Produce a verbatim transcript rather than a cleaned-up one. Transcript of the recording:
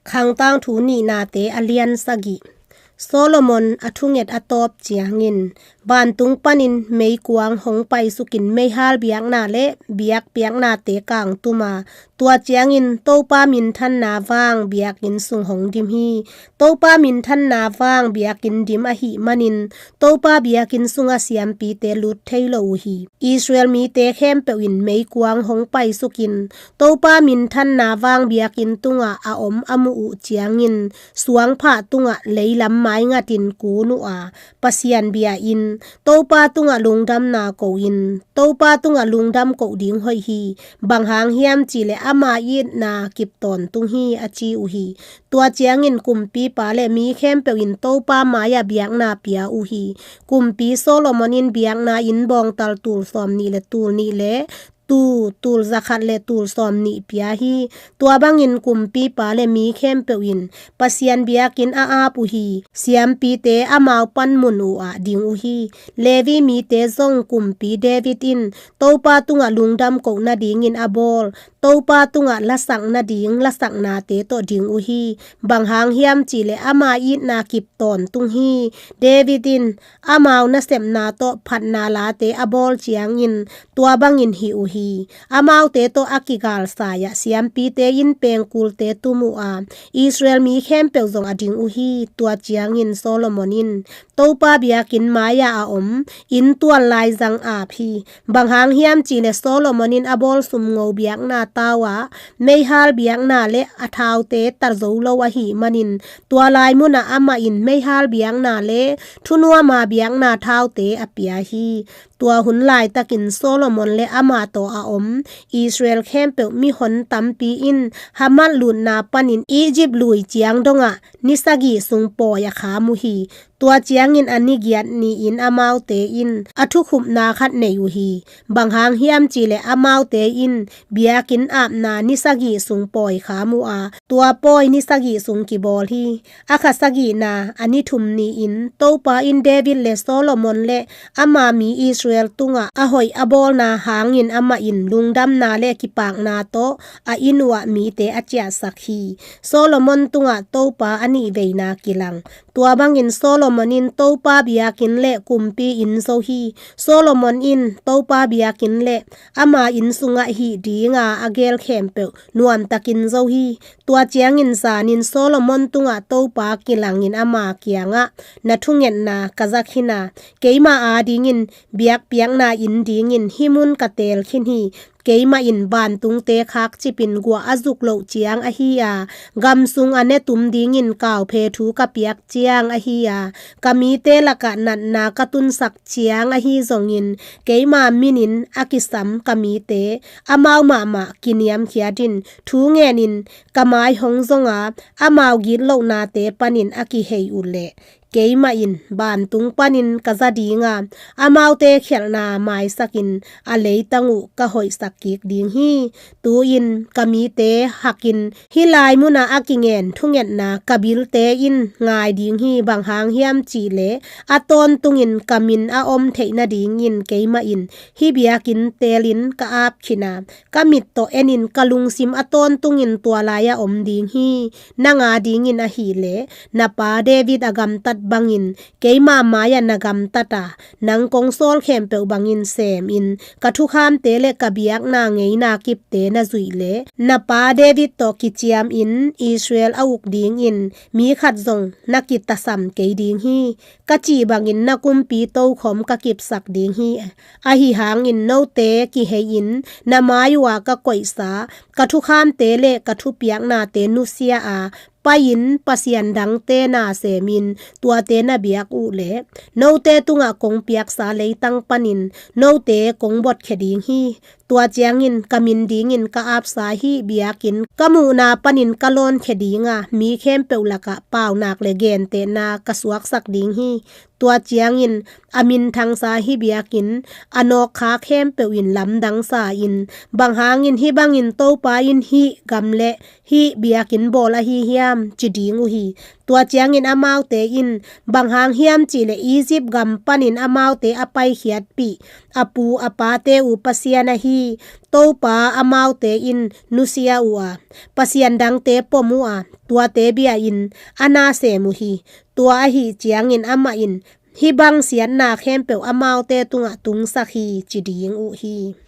Khangtangthu nihnate a lian sagih. Solomon a thunget a tawp ciangin, vantung panin meikuang hong paisukin meihal biakna le biakpiaknate kangtuma, tua ciangin Topa minthanna vang biakinn sung hong dim hi. Topa minthanna vang biakinn dim ahih manin, Topa biakinn sunga siampite lut thei lo uh hi. Israel mite khempeuh in meikuang hong paisukin, Topa minthanna vang biakinn tungah a om a muh uh ciangin, suangphah tungah leilam maingatin kun uh a, Pasian bia-in, Topa tungah lungdamna ko-in, Topa tungah lungdam ko ding hoih hi. Bang hang hiam cihleh ama itna kip tawntung hi, a ci uh hi. Tua ciangin kumpipa le mi khempeuh in Topa mai-ah biakna pia uh hi. Kumpi Solomon in biakna inn bawngtal tul sawm nih le tul nih le tuu tul zakhat le tul sawm nih pia hi. Tua bangin kumpipa le mi khempeuh in Pasian biakinn a ap uh hi. Siampite amau panmun uh ah ding uh hi. Levi mite zong kumpi David in Topa tungah lungdam ko nadingin a bawl, Topa tungah lasak nading lasaknate tawh ding uh hi. Bang hang hiam cihleh ama itna kip tawntung hi. David in amau nasepna tawh phatna late a bawl ciangin tua bangin hih uh hi. Amaute tawh a kigalsai-ah siampite in pengkulte tum uh a, Israel mi khempeuh zong a ding uh hi. Tua ciangin Solomon in Topa biakinn mai-ah a om inn tual laizang ap hi. Bang hang hiam cihleh Solomon in a bawl sumngo biakna tau ah meihal biakna le a thaute ta zo lo ahih manin, tua lai munah amah in meihal biakna le thunuama biakna thaute a pia hi. Tua hun laitakin Solomon le amah tawh a om Israel khempeuh mihon tampi in Hamath lutna panin Egypt lui ciang dongah ni sagih sung pawi a kham uh hi. Tua ciangin a ni giat ni-in amaute in a thukhupna khat nei uh hi. Bang hang hiam cihleh amaute in biakinn apna ni sagih sung pawi kham uh a, tua pawi ni sagih sung kibawl hi. A kha sagihna a ni thum ni-in Topa in David le Solomon le ama mi Israel tungah a hoih a bawlna hangin amah in lungdamna le kipakna tawh a inn uh ah mite a ciahsak hi. Solomon tungah Topa a nihveina kilang. Tua bangin Solomon in Topa biakinn le kumpi inn zo hi. Solomon in Topa biakinn le ama inn sungah hih dinga a gel khempeuh nuamtakin zo hi. Tua ciangin zanin Solomon tungah Topa kilangin ama kiangah, na thungetna ka za khin a, keima adingin biakpiakna inn dingin hih mun ka teel khin hi. Keimah in vantungte khakcipin guah a zuk loh ciang ahi a, gam sung a netum dingin kauphe thu ka piak ciang ahi a, ka mite lakah natna ka tunsak ciang ahi zongin, keima minin a kisam ka mite amau mahmah kiniamkhiatin thu ngenin ka mai hong zonga, amau gitlohnate panin a kihei uh leh, keimah in vantung panin ka za dinga, amaute khialhna maisakin a leitang uh ka hoihsak kik ding hi. Tu-in ka mite hakin hih lai munah a kingen thungetna ka bilte in ngai ding hi. Bang hang hiam cihleh a tawntungin ka min a om theih nadingin keimah in hih biakinn teelin ka ap khin a, ka mit tawh enin ka lungsim a tawntungin tua lai-ah om ding hi. Nang adingin ahih leh na pa David a gamtat bangin keima mai-ah na gamtat a, nang kong sawl khempeuh bangin semin ka thukhamte le ka biakna ngeina kipte na zuih leh, na pa David tawh kiciamin Israel a uk dingin mi khat zong na kitasam kei ding hi. Ka cih bangin na kumpi tokhom ka kipsak ding hi. Ahi hangin note kihei-in na mai uh a ka koihsa ka thukhamte le ka thupiaknate nusia a, pai-in pasian dangte na semin tuate na biak uh leh, note tungah kong piaksa leitang panin note kong botkhia ding hi. Tua ciangin ka min dingin ka apsa hih biakinn ka muhna panin ka lawnkhia dinga, mi khempeuh lakah paunak le gentehna ka suaksak ding hi. Tua ciangin a minthangsa hih biakinn a nawkkha khempeuh in lamdangsa in, bang hangin hih bangin Topa in hih gam le hih biakinn bawl ahi hiam, ci ding uh hi. Tua ciangin amaute in, bang hang hiam cihleh Egypt gam panin amaute a paikhiatpih a pu a pate uh Pasian ahi Topa amaute in nusia uh a, pasian dangte pom uh a, tuate bia-in a nasem uh hi. Tua ahih ciangin amah in hih bang siatna khempeuh amaute tungah tungsak hi, ci ding uh hi.